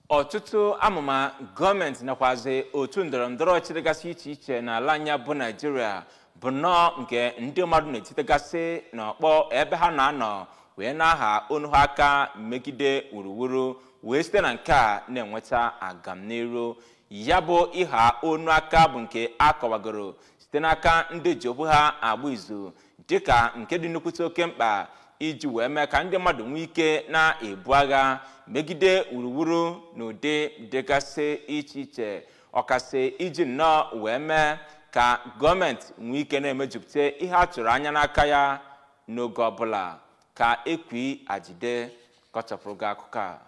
Ọtụtụ amụma gọọmenti nakwazi otu ndọrọ ndọrọ ọchịchị dịgasị iche iche n'ala anyị bụ Naijiria bụ nnọọ nke ndị mmadụ na-etitegasị n'ọkpọ ebe ha na-anọ wee na-aha onu ha aka megide wuruwuru, wee site na nke a na-enweta agamniru. Ya bụ ịha onu aka bụ nke a kọwagoro site n'aka ndị ji okwu ha agba izu dịka nke dị nnukwute oke mkpa iji wee mee ka ndị mmadụ nwee ike na-ebu agha megide wuruwuru n'ụdị dịgasị iche iche, ọkasị iji nnọọ wee mee ka gọọmenti nwee ike na-emejupụta ihe a tụrụ anya n'aka ya n'oge ọbụla. Ka Ekwi Ajide kọchapụrụ gị akụkọ a.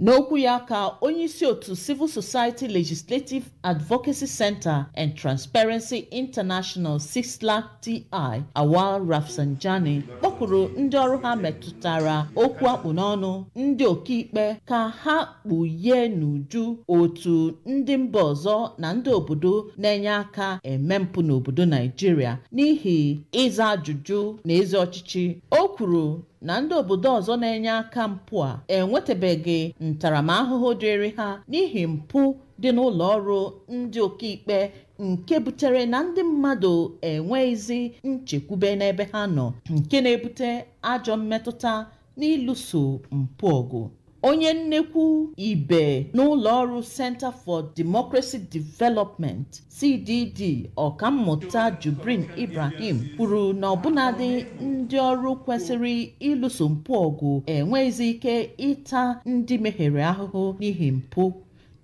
N'okwu ya ka onyeisi otu Civil Society Legislative Advocacy Center and Transparency International CISLAC-TI Awal Rafsanjani kpọkuru ndị ọrụ ha metụtara okwu akpụ n'ọnụ ndị ọkaikpe ka ha kpughee n'uju otu ndị mba ọzọ na ndị obodo na-enye aka eme mpụ n'obodo Naijiria n'ihi ịza ajụjụ na ezi ọchịchị. O kwuru na ndị obodo ọzọ na-enye aka mpụ a enwetabeghị ntaramahụhụ dịrị ha n'ihi mpụ dị n'ụlọ ọrụ ndị ọkaikpe nke butere na ndị mmadụ enweghịzi nchekwube n'ebe ha nọ, nke na-ebute ajọ mmetụta n'ịlụso mpụ ọgụ. Onye nnekwu ibe n'ụlọ ọrụ Center for Democracy Development CDD Ọkammụta Jubrin Ibrahim kwuru na ọbụnadị ndị ọrụ kwesịrị ịlụso mpụ ọgụ enweghịzi ike ịta ndị mehiere ahụhụ n'ihi mpụ.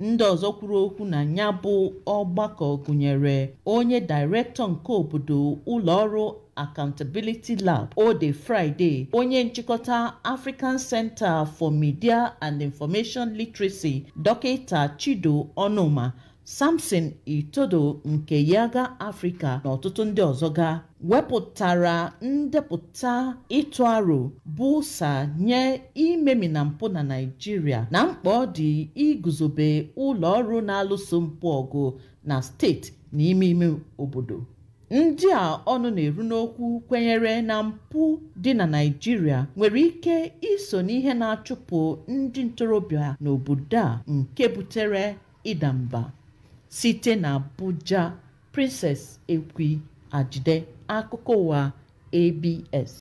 Ndị ọzọ kwuru okwu na ya bụ ọgbakọ gụnyere onye dairektọ nke obodo ụlọ ọrụ Accountability Lab Ode Friday, onye nchịkọta African Center for Media and Information Literacy Dọkịta Chido Ọnụma, Samson Itodo nke Yaga Africa na ọtụtụ ndị ọzọ ga wepụtara ndepụta ịtụ aro bụ sa nye imemina mpụ na Naịjirịa na mkpa ọ dị iguzobe ụlọ ọrụ na-alụso mpụ ọgụ na steeti na ime ime obodo. Ndị a ọnụ na-eru n'okwu kwenyere na mpụ dị na Naịjirịa nwere ike iso n'ihe na-achụpụ ndị ntorobịa n'obodo a nke butere ịda mba. Site na Abuja, Princess Ekwi Ajide, akụkọ ụwa ABS.